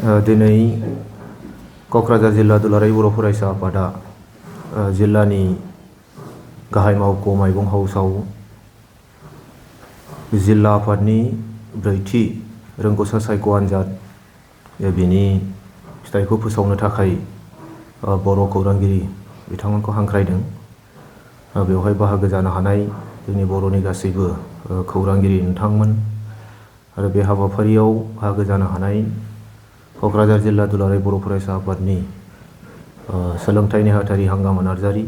दिनै क'क्राझार जिल्ला दुलाराय बर' फरायसा आफादा जिल्लानि गाहाय मावख' माइगं हाउसाव जिल्ला आफादनि ब्रैथि रोंग'सा सायख' आनजाद बिनि फिथाइखौ फोसावनो थाखाय बर' खौरांगिरि बिथांमोनखौ हांख्रायदों। बेवहाय बाहागो जानो हानाय जोंनि बर'नि गासैबो खौरांगिरि नोंथांमोन आरो बे हाबाफारियाव बाहागो जानो हानाय क'क्राझार जिल्ला दुलाराय बर' फरायसा आफादनि सोलोंथाइ नेहाथारि हांगामा नार्जारि,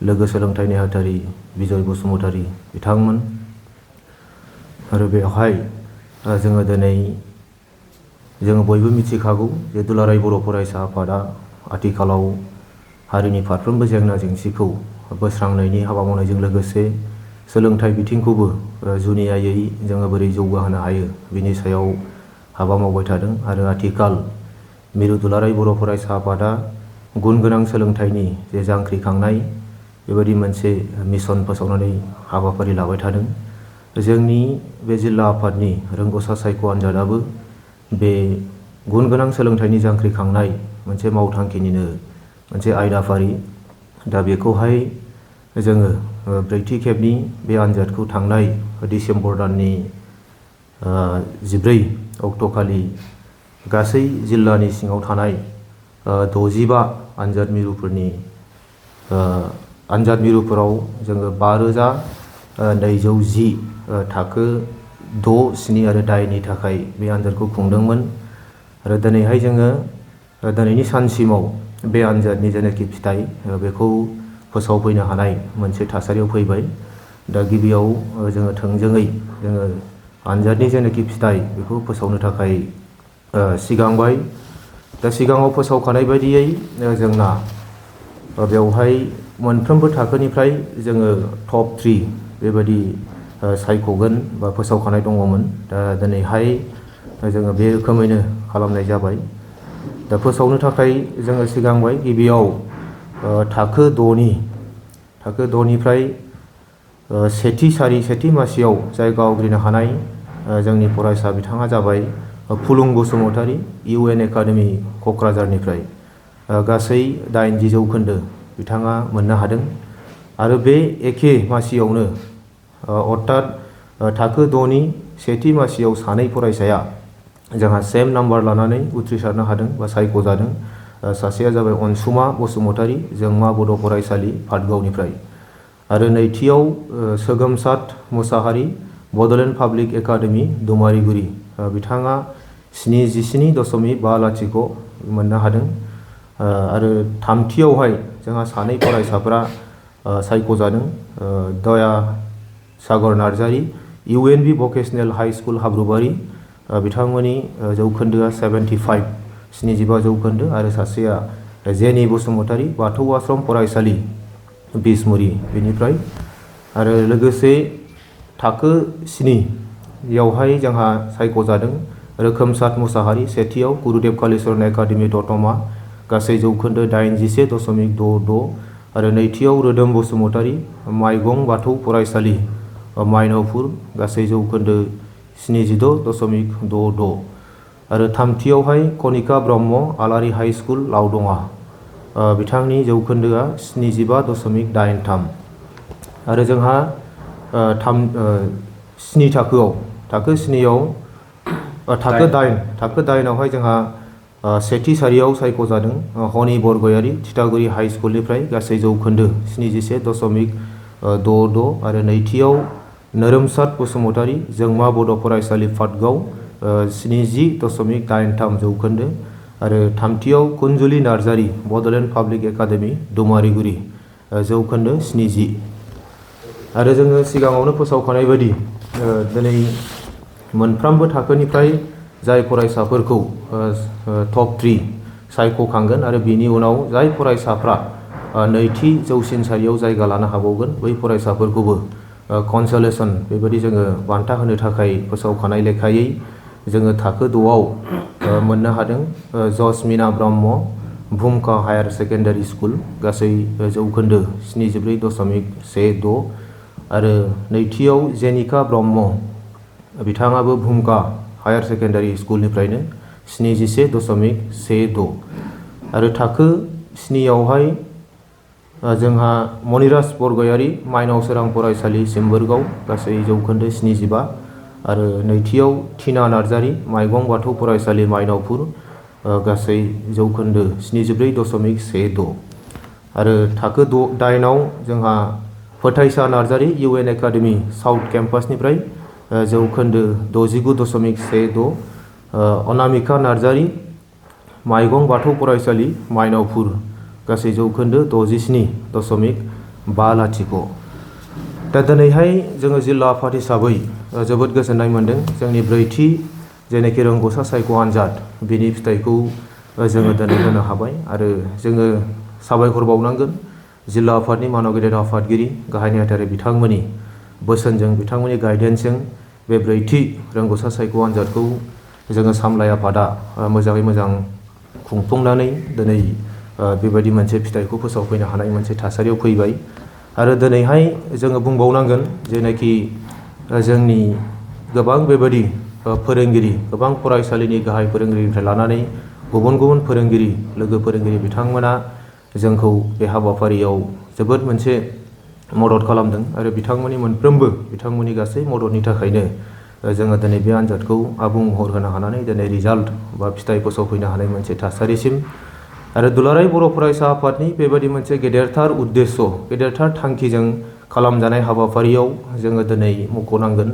लोगो सोलोंथाइ नेहाथारि बिजय बसुमतारी बिथांमोन आरो बेवहाय जोङो दिनै जोङो बयबो मिथिखागौ जे दुलाराय बर' फरायसा आफादा आथिखालाव हारिनि फारफ्रोमबो जेंना जेंसिखौ बोस्रांनायनि हाबा मावनायजों लोगोसे सोलोंथाइ बिथिंखौबो जुनियायै जोङो बोरै जौगाहोनो हायो बिनि सायाव हाबा मावबाय थादों आरो आथिखाल मिरु दुलाराय बर' फरायसा आफादा गुन गोनां सोलोंथाइनि जे जांख्रिखांनाय बेबायदि मोनसे मिशन फोसावनानै हाबाफारि लाबाय थादों। जोंनि बे जिल्ला आफादनि रोंग'सा सायख' आनजादाबो बे गुन गोनां सोलोंथाइनि जांख्रिखांनाय मोनसे मावथांखिनिनो मोनसे आयदाफारि। दा बेखौहाय जोङो ब्रैथि खेबनि बे आनजादखौ थांनाय डिसेम्बर दाननि 14 अक्ट'खालि गासै जिल्लानि सिङाव थानाय 65 आनजाद मिरुफोराव जोङो 5210 थाखो 6, 7 आरो 8नि थाखाय बे आनजादखौ खुंदोंमोन आरो दिनैहाय जोङो दिनैनि सानसिमाव बे आनजादनि जेनाखि फिथाइ बेखौ फोसावफैनो हानाय मोनसे थासारियाव फैबाय। दा गिबियाव जोङो थोंजोङै जोङो आनजादनि जेनाखि फिथाइ बेखौ फोसावनो थाखाय सिगांबाय। दा सिगाङाव फोसावखानाय बायदियै जोंना बेवहाय मोनफ्रोमबो थाखोनिफ्राय जोङो टप 3 बेबायदि सायख'गोन बा फोसावखानाय दङमोन। दा दिनैहाय जोङो बे रोखोमैनो खालामनाय जाबाय। दा फोसावनो थाखाय जोङो सिगांबाय। गिबियाव थाखो 6निफ्राय सेथि मासियाव जायगा आवग्रिनो हानाय जोंनि फरायसा बिथाङा जाबाय फुलुं बसुमतारी, UN एकाडेमि क'क्राझारनिफ्राय गासै 80 जौखोन्दो बिथाङा मोननो हादों आरो बे एखे मासियावनो अर्थात थाखो 6नि सेथि मासियाव सानै फरायसाया जोंहा सेम नाम्बार लानानै उथ्रिसारनो हादों बा सायख'जादों। सासेया जाबाय अनसुमा बसुमतारी, जोंमा बड' फरायसालि पाटगावनिफ्राय आरो नैथियाव सोगोमसाद मुसाहारि, बड'लेण्ड पाब्लिक एकाडेमि दुमारिगुरि, बिथाङा 77.50 मोननो हादों आरो थामथियावहाय जोंहा सानै फरायसाफोरा सायख'जादों। Daya Sagar Narzary, UNB vocational high school Habrubari, बिथांमोननि जौखोन्दोआ 75 जौखोन्दो आरो सासेया जेनि बसुमतारी, बाथौ आश्रम फरायसालि बिसमुरि बेनिफ्राय आरो लोगोसे थाखो 7यावहाय जोंहा सायख'जादों रोखोमसाद मुसाहारि, सेथियाव गुरुदेव कालिचरण एकाडेमि दतमा, गासै जौखोन्दो 81.66 आरो नैथियाव रोदोम बसुमतारी, माइगं बाथौ फरायसालि माइनावपुर, गासै जौखोन्दो 76.66 आरो थामथियावहाय कनिका ब्रह्म आलारि हाइ स्कुल लावदङा, बिथांनि जौखोन्दोआ 75.83 आरो जोंहा थाखो 8आवहाय जोंहा सेथि सारियाव सायख'जादों हनि बरगयारि, थिथागुरि हाइ स्कुलनिफ्राय गासै जौखोन्दो 71.66 आरो नैथियाव नोरोमसाद बसुमतारी, जोंमा बड' फरायसालि पाटगाव, 70.83 जौखोन्दो आरो थामथियाव कुनजुलि नार्जारि, बड'लेण्ड पाब्लिक एकाडेमि दुमारिगुरि, जौखोन्दो 70 आरो जोङो सिगाङावनो फोसावखानाय बायदि दिनै मोनफ्रोमबो थाखोनिफ्राय जाय फरायसाफोरखौ टप 3 सायख'खांगोन आरो बिनि उनाव जाय फरायसाफ्रा नैथि जौसिन सारियाव जायगा लानो हाबावगोन बै फरायसाफोरखौबो कनसलेसन बेबायदि जोङो बान्था होनो थाखाय फोसावखानाय लेखायै जोङो थाखो 6आव मोननो हादों Jasmina Brahma, भुमका higher secondary school, गासै जौखोन्दो 74.16 आरो नैथियाव जेनिका ब्रह्म, बिथाङाबो भुमका हायार सेकेन्डारि स्कुलनिफ्रायनो 71.16 आरो थाखो 7आवहाय जोंहा मनिराज बरगयारि माइनाव सोरां फरायसालि सिम्बोरगाव गासै जौखोन्दो 75 आरो नैथियाव टिना नार्जारि माइगं बाथौ फरायसालि माइनावपुर गासै जौखोन्दो 74.16 आरो थाखो 8आव जोंहा फोथायसा नार्जारि UN एकाडेमि साउथ केम्पासनिफ्राय जौखोन्दो 69.16 अनामिका नार्जारि माइगं बाथौ फरायसालि माइनावपुर गासै जौखोन्दो 67.50 दा दिनैहाय जोङो जिल्ला आफाद हिसाबै जोबोद गोजोननाय मोन्दों जोंनि ब्रैथि जेनाखि रोंगौसा सायख' आनजाद बिनि फिथाइखौ जोङो दिनै होनो हाबाय आरो जोङो साबायखर बावनांगोन जिल्ला आफादनि मानाव गेदेर आफादगिरि गाहाय नेहाथारि बिथांमोननि बोसोनजों बिथांमोननि गाइडेन्सजों बे ब्रैथि रोंगौसा सायख' आनजादखौ जोङो सामलाय आफादा मोजाङै मोजां खुंफुंनानै दिनै बेबायदि मोनसे फिथाइखौ फोसावफैनो हानाय मोनसे थासारियाव फैबाय आरो दिनैहाय जोङो बुंबावनांगोन जेनाखि जोंनि गोबां बेबायदि फोरोंगिरि गोबां फरायसालिनि गाहाय फोरोंगिरिनिफ्राय लानानै गुबुन गुबुन फोरोंगिरि लोगो फोरोंगिरि बिथांमोना जोंखौ बे हाबाफारियाव जोबोद मोनसे मदद खालामदों आरो बिथांमोननि गासै मददनि थाखायनो जोङो दिनै बे आनजादखौ आबुं महर होनो हानानै दिनै रिजाल्ट बा फिथाइ फोसावफैनो हानाय मोनसे थासारिसिम आरो दुलाराय बर' फरायसा आफादनि बेबायदि मोनसे गेदेरथार उद्देश्य गेदेरथार थांखिजों खालामजानाय हाबाफारियाव जोङो दिनै मख'नांगोन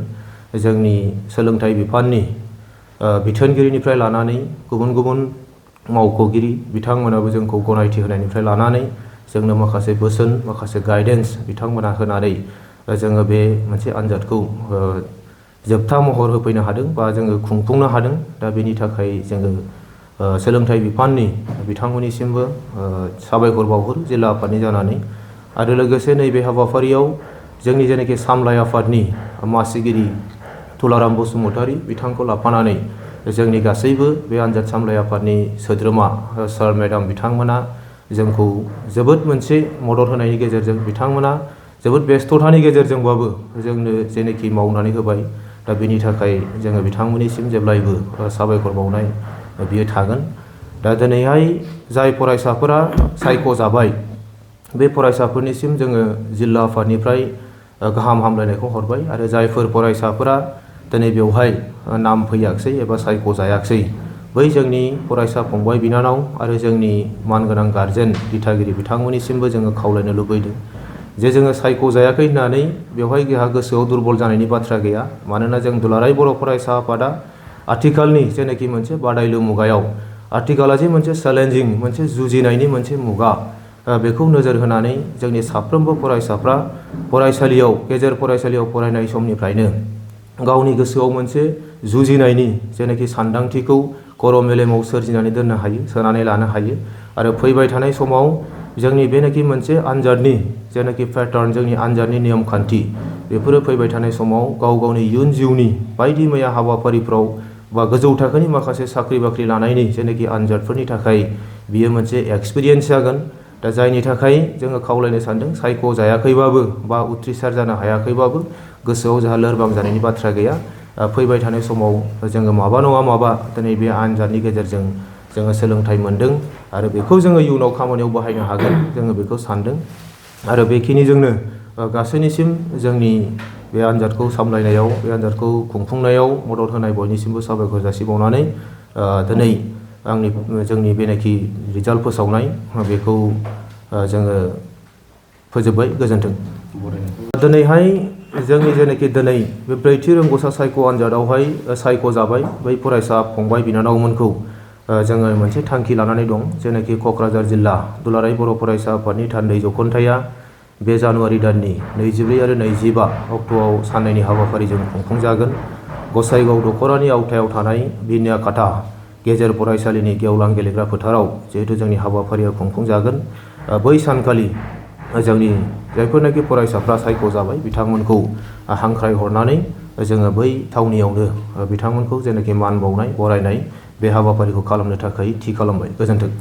जोंनि सोलोंथाइ बिफाननि बिथोनगिरिनिफ्राय लानानै गुबुन गुबुन मावख'गिरि बिथांमोनाबो जोंखौ गनायथि होनायनिफ्राय लानानै जोंनो माखासे बोसोन माखासे गाइडेन्स बिथांमोना होनानै जोङो बे मोनसे आनजादखौ जोबथा महर होफैनो हादों बा जोङो खुंफुंनो हादों दा बेनि थाखाय जोङो सोलोंथाइ बिफाननि बिथांमोननिसिमबो साबायखर बावहरो जिल्ला आफादनि जानानै आरो लोगोसे नैबे हाबाफारियाव जोंनि जेनाखि सामलाय आफादनि मासिगिरि तुलाराम बसुमतारी बिथांखौ लाफानानै जोंनि गासैबो बे आनजाद सामलाय आफादनि सोद्रोमा सार मेडाम बिथांमोना जोंखौ जोबोद मोनसे मदद होनायनि गेजेरजों बिथांमोना जोबोद बेस्थ'थानि गेजेरजोंबाबो जोंनो जेनाखि मावनानै होबाय दा बेनि थाखाय जोङो बिथांमोननिसिम जेब्लायबो साबायखर बावनाय बियो थागोन दा दिनैहाय जाय फरायसाफोरा सायख'जाबाय बे फरायसाफोरनिसिम जोङो जिल्ला आफादनिफ्राय गाहाम हामलायनायखौ हरबाय आरो जायफोर फरायसाफोरा दिनै बेवहाय नाम फैयाखसै एबा सायख'जायाखसै बै जोंनि फरायसा फंबाय बिनानाव आरो जोंनि मानगोनां गारजेन दिथागिरि बिथांमोननिसिमबो जोङो खावलायनो लुबैदों जे जोङो सायख'जायाखै होननानै बेवहाय जोंहा गोसोआव दुरबल जानायनि बाथ्रा गैया मानोना जों दुलाराय बर' फरायसा आफादा आथिखालनि जेनाखि मोनसे बादायलु मुगायाव आथिखाला जे मोनसे चेलेन्जिं मोनसे जुजिनायनि मोनसे मुगा बेखौ नोजोर होनानै जोंनि साफ्रोमबो फरायसाफ्रा फरायसालियाव गेजेर फरायसालियाव फरायनाय समनिफ्रायनो गावनि गोसोआव मोनसे जुजिनायनि जेनाखि सानदांथिखौ खर' मेलेमाव सोरजिनानै दोननो हायो सोनानै लानो हायो आरो फैबाय थानाय समाव जोंनि बेनाखि मोनसे आनजादनि जेनाखि पेटार्न जोंनि आनजादनि नियम खान्थि बेफोरो फैबाय थानाय समाव गाव गावनि इयुन जिउनि बायदि मैया हाबाफारिफ्राव बा गोजौ थाखोनि माखासे साख्रि बाख्रि लानायनि जेनाखि आनजादफोरनि थाखाय बियो मोनसे एक्सपिरियेन्स जागोन दा जायनि थाखाय जोङो खावलायनो सानदों सायख'जायाखैबाबो बा उथ्रिसार जानो हायाखैबाबो गोसोआव जोंहा लोरबां जानायनि बाथ्रा गैया फैबाय थानाय समाव जोङो माबा नङा माबा दिनै बे आनजादनि गेजेरजों जोङो सोलोंथाइ मोन्दों आरो बेखौ जोङो इयुनाव खामानियाव बाहायनो हागोन जोङो बेखौ सानदों आरो बेखिनिजोंनो गासैनिसिम जोंनि बे आनजादखौ सामलायनायाव बे आनजादखौ खुंफुंनायाव मदद होनाय बयनिसिमबो साबायखर जासिबावनानै दिनै जोंनि बेनाखि रिजाल्ट फोसावनाय बेखौ जोङो फोजोबबाय गोजोन्थों दिनैहाय जोंनि जेनाखि दिनै बे ब्रैथि रोंगौसा सायख' आनजादावहाय सायख'जाबाय बै फरायसा फंबाय बिनानावमोनखौ जोङो मोनसे थांखि लानानै दं जेनाखि क'क्राझार जिल्ला दुलाराय बर' फरायसा आफादनि थान्दै जख'न्थाया बे जानुवारि दाननि 24 आरो 25 अक्ट'आव साननैनि हाबाफारिजों खुंफुंजागोन गसाइगाव दख'रानि आवथायाव थानाय बिनियाकाटा गेजेर फरायसालिनि गेवलां गेलेग्रा फोथाराव जिहेतु जोंनि हाबाफारिया खुंफुंजागोन बै सानखालि जोंनि जायफोरनाखि फरायसाफ्रा सायख'जाबाय बिथांमोनखौ हांख्रायहरनानै जोङो बै थावनियावनो बिथांमोनखौ जेनाखि मान बावनाय बरायनाय बे हाबाफारिखौ खालामनो थाखाय थि खालामबाय गोजोन्थों।